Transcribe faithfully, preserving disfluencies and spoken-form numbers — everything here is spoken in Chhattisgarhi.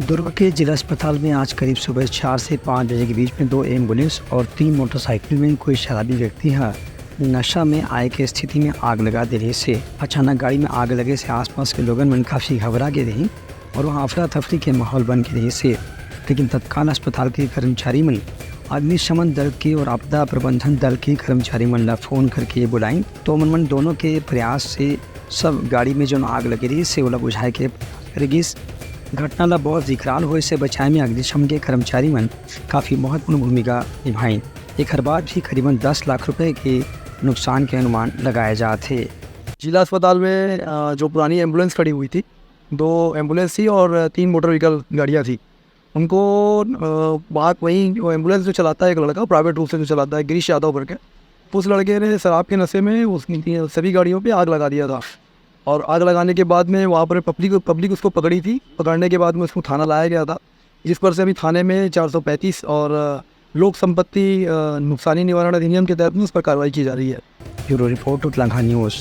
दुर्ग के जिला अस्पताल में आज करीब सुबह चार से पाँच बजे के बीच में दो एम्बुलेंस और तीन मोटरसाइकिल में कोई शराबी व्यक्ति ह नशा में आए के स्थिति में आग लगा दे रहिस हे। अचानक गाड़ी में आग लगे से आसपास के लोगन मन काफी घबरा गे रहिन और वहाँ अफरा तफरी के माहौल बन गे रहिस हे। लेकिन तत्काल अस्पताल के कर्मचारी मन, अग्निशमन दल के और आपदा प्रबंधन दल के कर्मचारी मन ला फोन करके ये बुलाइन, तो ओमन मन दोनों के प्रयास से सब गाड़ी में जोन आग लगे रहिस हे, ओला बुझाए के प्रयास करे गिस। घटना ला बहुत विकराल होए से बचाए में अग्निशमन के कर्मचारी मन काफी महत्वपूर्ण भूमिका निभाइन। एकर बाद भी करीबन दस लाख रुपए के नुकसान के अनुमान लगाए जात हे। जिला अस्पताल में, अ, जो पुरानी एम्बुलेंस खड़ी हुई थी, दो एम्बुलेंस थी और तीन मोटर व्हीकल गाड़ियाँ थी। उनको, अ, बात वही, वो एम्बुलेंस जो चलाता है एक लड़का, प्राइवेट रूप से जो चलाता है, गिरीश यादव करके, उस लड़के ने शराब के नशे में उस, सभी गाड़ियों पे आग लगा दिया था। और आग लगाने के बाद में वहाँ पर पब्लिक, पब्लिक उसको पकड़ी थी। पकड़ने के बाद में उसको थाना लाया गया था, जिस पर से अभी थाने में चार सौ पैंतीस और, अ, लोक संपत्ति, अ, नुकसानी निवारण अधिनियम के तहत में उस पर कार्रवाई की जा रही है। Bureau report, Utlangha news.